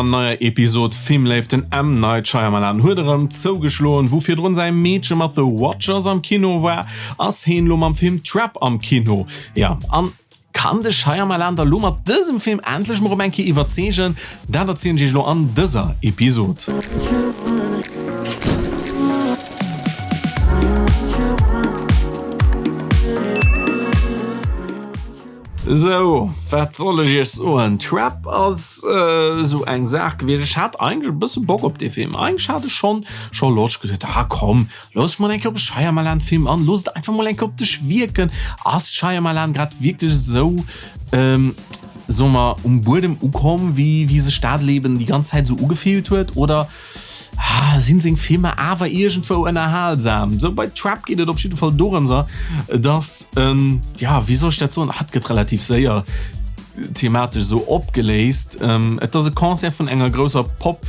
enger neier Episod Filmléift. Den M. Night Shyamalan huet erëm zougeschloen. Wou virdrun säi Meedche mat The Watchers am Kino war, ass heen lo mam Film Trap am Kino. Jo, an kann de Shyamalan da lo mat dësem Film endlech mol erëm eng Kéier iwwerzeegen? Dat erzielen ech iech lo an dëser Episod. Sou, wat soll ech iech soen? Trap ass esou eng Saach gewiescht. Ech hat eigentlech e bësse Bock op dee Film. Eigentlech hat ech schonn scho Loscht geduet, ah komm, looss mol eng Kéier op e Shyamalan-Film an, looss et einfach mol eng Kéier op dech wierken. Ass Shyamalan grad wierklech esou, soe mer, um Buedem ukomm, wéi wéi sech dat eben déi ganz Zäit esou ugefillt huet? Oder Sinn seng Filmer awer iergendwou ënnerhalsam? Sou bei Trap geet et op jidde Fall dorëms, dass en, ja wéi soll ech dat soen, hat gëtt relativ séier thematesch sou opgeléist. Et ass e Concert vun enger grousser Pop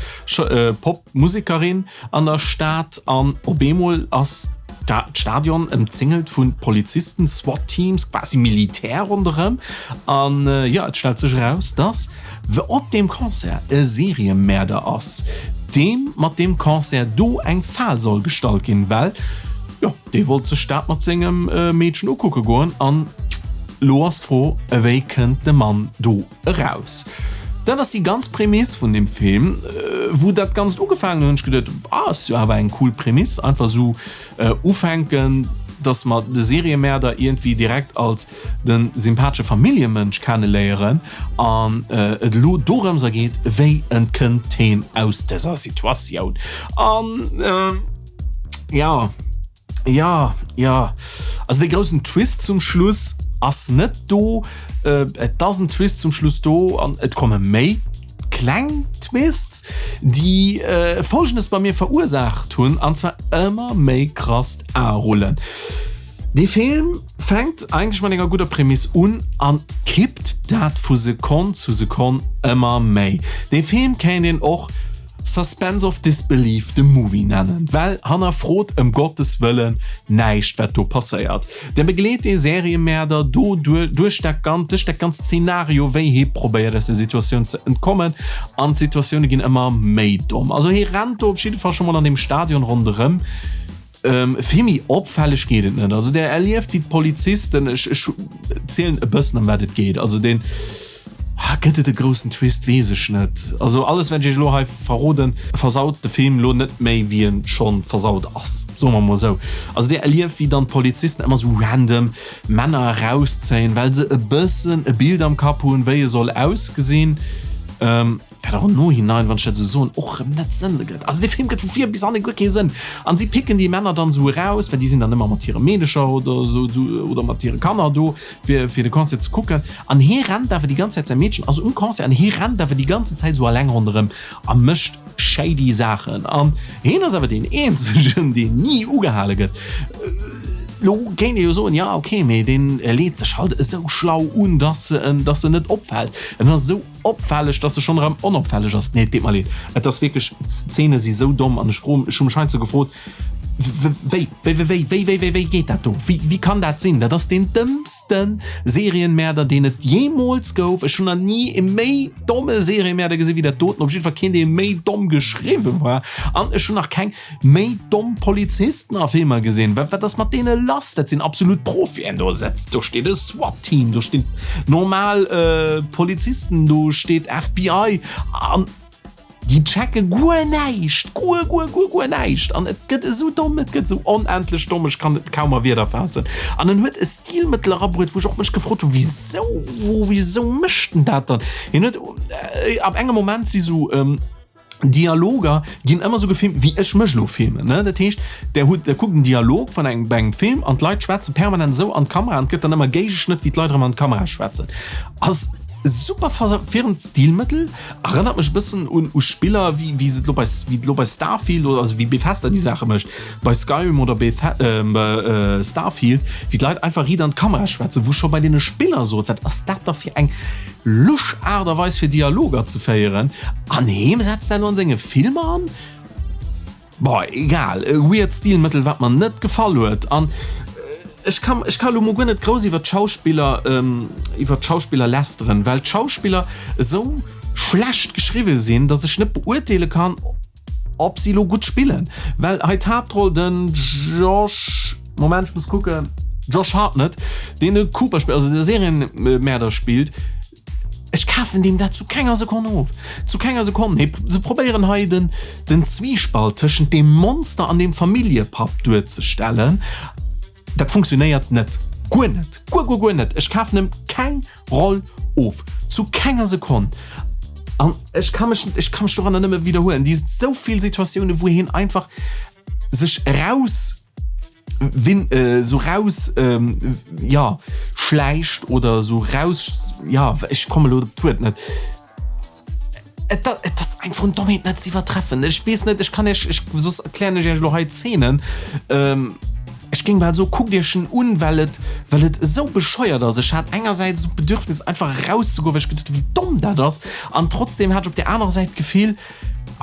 Pop-Musekerin an der Stad an op eemol ass d'Stadion ëmzingelt vu Polizisten, SWAT-Teams, quasi Militär ronderëm an jo et stellt sech eraus, dass We op deem Concert e Seriemäerder ass, deem mat deem Concert do eng Fal soll gestallt ginn, well jo, dee wollt sech dat mat sengem Meedchen ukucke goen. An lo ass d'Fro, Ewéi kënnt de Mann do eraus? Dat ass déi ganz Prämiss vun deem Film. Wou dat Ganzt ugefaangen huet, hunn ech geduet, Ah, ass jo awer eng cool Prämiss, einfach esou ufänken, dass mer de Seriemäerder iergendwéi direkt als de sympathesche Familljemënsch kenneléieren an et elo dorëms ergeet, wéi entkënnt heen aus dëser Situatioun. An jo, jo, jo, also dee groussen Twist zum Schluss ass net do. Et ass en Twist zum Schluss do an et komme méi kleng Twists, déi Folgendes bei mir verursaacht hunn, an zwar ëmmer méi krasst Aerullen. Dee Film fänkt eigentlech mat enger gudder Prämiss un an kippt dat vu Sekonn zu Sekonn ëmmer méi. Dee Film kéint een och Suspense of Disbelief, the Movie nennen, well hannerfrot ëm Gottes Wëllen näischt wat do passéiert. Der begleet dee Seriemäerder do duerch dat duerch dat ganzt Zenario wéi hie probéiert aus der Situatioun ze entkommen an d'Situatioune ginn ëmmer méi domm. Also hie rennt do op jidde Fall scho mol an deem Stadion ronderëm. Vill méi opfälleg geet et net. Also der erlieft wéi d'Polizisten, ech ech zielen e bëssen ëm wat et geet. Also deen, ah, gëtt et e groussen Twist, weess ech net. Also alles wat ech iech elo hei verroden, versaut de Film elo net méi wéi en schonn versaut ass, soe mer mol esou. Also der erlieft wéi dann d'Polizisten ëmmer esou random Männer erauszéien, well se e bëssen e Bild am Kapp hunn wéi e soll ausgesinn. Wat och am Nohinein, wann ech dat esou soen, och erëm net Sënn ergëtt. Also dee Film gëtt vu vir bis hannen guer kee Sënn. An si picken déi Männer dann esou eraus, well déi sinn dann ëmmer mat hire Meedecher oder esou oder mat hire Kanner do, fir fir de Concert ze kucken. An hie rennt awer déi ganz Zäit, säi Meedchen ass um Concert an hie rennt awer déi ganzen Zäit esou alleng ronderëm a mécht shady Saachen. An hien ass awer deen eenzegen, deen ni ugehale gëtt. Lo kéint ee jo soen, jo okay, mee deen leet sech halt esou schlau un, dass en dass en net opfält. En ass esou. Opfälleg, dass se schonn erëm onopfälleg ass. Nee, et deet mer leed, et ass wierklech, d'Szene si sou domm an ech froen, ech hu mech heiansdo gefrot, wéi, wéi, wéi, wéi, wéi, wéi, wéi, wéi geet dat do? Wéi, wéi kann dat sinn? Dat ass deen dëmmste Serienmäerder, deen et jeemools gouf. Ech hunn nach ni e méi domme Serienmäerder gesinn, wéi dat doten. Op jiddwer Fall keen, dee méi domm geschriwwe war. An ech hunn nach keng Méi domm Polizisten a Filmer gesinn. Wat wat ass mat deene lass? Dat sinn absolut Profien. Do setzt, do steet e SWAT-Team, do stinn normal äh, Polizisten, do steet FBI an déi checke guer näischt, guer guer guer guer näischt. An et gëtt esou domm, et gëtt esou onendlech domm, ech kann et kaum a Wierder faassen. An en huet e Stilmëttel erabruet, wou ech och mech gefrot hu, wisou, wisou mécht en dat dann? Hien huet äh, ab engem Moment si sou ähm, Dialoger ginn ëmmer sou gefilmt wéi ech mech elo filmen ne dat heescht der hutt der kuckt en Dialog vun engem bei engem Film an d'Leit schwätze permanent esou an d'Kamera an et gëtt dann ëmmer géigeschnëtt wéi d'Leit erëm an d'Kamera schwätzen ass super verwirrend Stilmëttel erënnert mech e bëssen un u Spiller wéi wéi se et elo bei wéi et elo bei Starfield oder also wéi Bethesda déi Saache mécht bei Skyrim oder Bethe Starfield wéi d'Leit einfach riit an d'Kamera schwätzen wou scho bei deene Spiller sot wat ass dat da fir eng Lusch Aart a Weis fir Dialoger ze féieren an heem setzt dat elo an senge Filmer an? Boah, egal, e weird Stilmëttel wat mer net gefall huet an ech kann ech kann elo mol guer net grouss iwwer d'Schauspiller iwwer d'Schauspiller lästeren, well d'Schauspiller esou. schlecht geschriwwe sinn, dass ech net beurteele kann, ob si elo gutt spillen. Well hei d'Haaptroll, den Josh, Moment, ech muss kucken, Josh Hartnett, deen de Cooper spillt, also de Serienmäerder spillt, Ech kafen deem dat zu kenger Sekonn of. Zu kenger Sekonn. Hee, se probéieren hei den, den Zwiespalt tëschent deem Monster an deem Familljepapp duerzestellen. Dat funktionéiert net. Guer net. Guer, guer, guer net. Ech kafen em keng Roll of. Zu kenger Sekonn. An ech ka mech, ech ka mech doranner nëmme widderhuelen. Déi sou vill Situatiounen, wou hien einfach sech eraus win sou raus jo schläicht oder sou raus jo ech komme lo op d'Wuert net. Et et ass einfach un Dommheet net ze iwwertreffen. Ech weess net, ech kann iech ech soss erklären ech iech elo hei d'Zeenen. Ech géing bal soe kuckt iech en un, well et well et esou bescheuert ass. Ech hat engersäits esou d'Bedürfnis einfach erauszegoen, well ech geduet hunn wéi domm dat ass an trotzdem hat ech op där anerer Säit d'Gefill,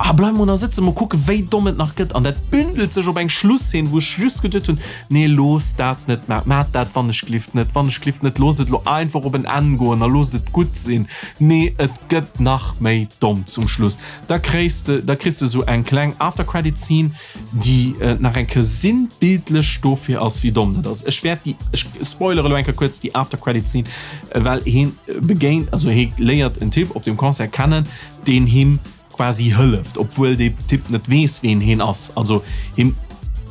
Ah, bleif mol nach sëtzen, mol kucken, wéi domm et nach gëtt. An dat bündelt sech op eng Schlusszeen, wou ech just geduet hunn, Nee, looss dat net maachen, maach dat wannechglift net, wannechglift net, looss et elo einfach op en Enn goen a loosst et gutt sinn. Nee, et gëtt nach méi domm zum Schluss. Da kréis de, da kriss de esou eng kleng After-Credit-Scene, déi nach eng Kéier sinnbildlech dofir ass, wéi domm dat ass. Ech wäert déi, ech spoilere elo eng Kéier kuerz déi After-Credit-Scene, well hien begéint, also hie léiert en Typ op dem Concert kennen, deen him quasi hëlleft, obwuel dee Typ net weess, ween heen ass. Also him,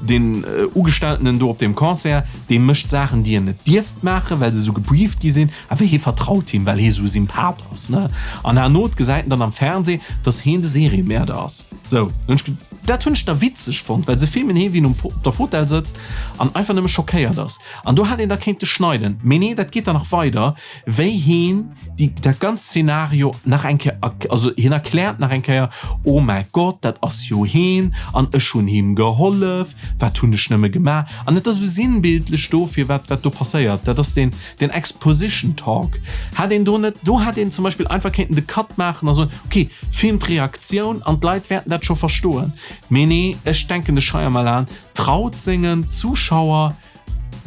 deen Ugestelltenen do op deem Concert, dee mécht Saachen, déi en net dierft maachen, well se esou gebrieft gi sinn, awer hie vertraut him, well hie esou Sympath ass, ne? An herno gesäit en dann am Fernseh, dass hien de Seriemäerder ass. Sou, hunn ech, dat hunn ech da witzeg fonnt, well se filmen hie, wéi en um op der Fotell sëtzt an einfach nëmme schockéiert ass. An do hätt een da kéinte schneiden. Mee nee, dat geet dann nach weider, wéi heen déi dat ganzt Szenario nach eng Kéier, also hien erkläert nach eng Kéier, oh mäi Gott, dat ass jo heen an ech hunn him gehollef, wat hunn ech nëmme gemaach? An et ass esou sinnbildlech dofir, wat wat do passéiert. Dat ass deen deen Exposition Talk. Hätt een do net, do hätt een zum Beispill einfach kéinten de Cut maachen a soen, okay, filmt d'Reaktioun an d'Leit wäerten dat scho verstoen. Mee nee, ech denken de Shyamalan traut sengen Zuschauer,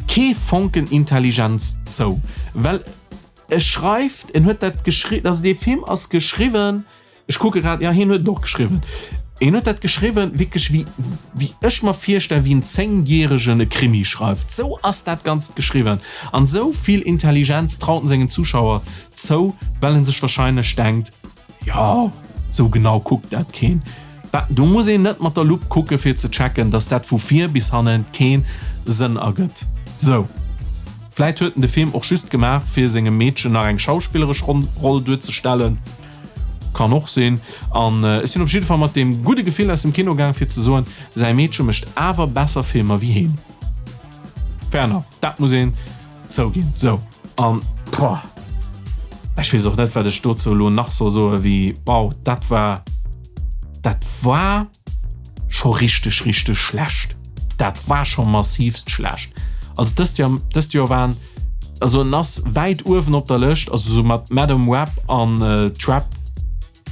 kee Fonken Intelligenz zou, well e schreift, en huet dat geschri, also dee Film ass geschriwwen, ech kucke grad, ja hien huet et och geschriwwen, hien huet dat geschriwwen wierklech wéi wéi ech mer virstellen, wéi en zéngjäregen e Krimi schreift, sou ass dat Ganzt geschriwwen an sou vill Intelligenz traut en sengen Zuschauer zou, well en sech wahrscheinlech denkt, Jo, sou genau kuckt dat keen. Bah, do muss een net mat der Lupp kucke fir ze checken, dass dat vu vir bis hannen keen Sënn ergëtt. Sou, vläit huet en de Film och just gemaach fir sengem Meedchen nach eng schauspilleresch Roll duerzestellen. Kann och sinn. An ech sinn op jidde Fall mat deem gudde Gefill aus dem Kino gaang fir ze soen, säi Meedche mécht awer besser Filmer wéi heen. Fair enough, dat muss een zouginn. Sou, an boah, ech weess och net, wat ech dozou elo nach soll soen, wéi, wow, dat war, dat war scho richteg, richteg schlecht. Dat war scho massivst schlecht. Also dëst Joer, dëst Joer waren, also en ass wäit uewen op der Lëscht, also sou mat Madame Web an Trap,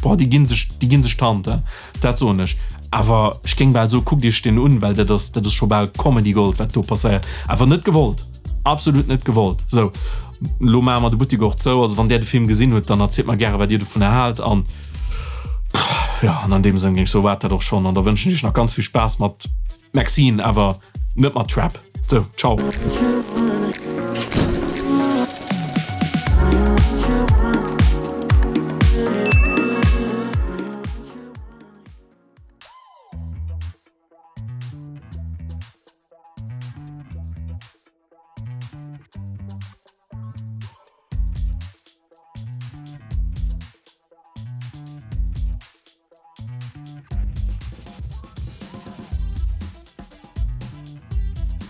Boah, déi ginn sech, déi ginn sech d'Hand, he, dat soen ech. Awer ech géing bal soen, kuckt iech deen un, well dat ass, dat ass scho bal Comedy Gold, wat do passéiert. Awer net gewollt, absolut net gewollt. Sou, elo maache mer de Buttik och zou. Also wann där de Film gesinn hutt, dann erzielt mer gäre wat dir dovunner haalt. An, jo, an an deem Sënn géing ech soen, war et dat och schonn. An da wënschen ech iech nach ganz vill Spaass mat Maxine, awer net mat Trap. Sou, ciao.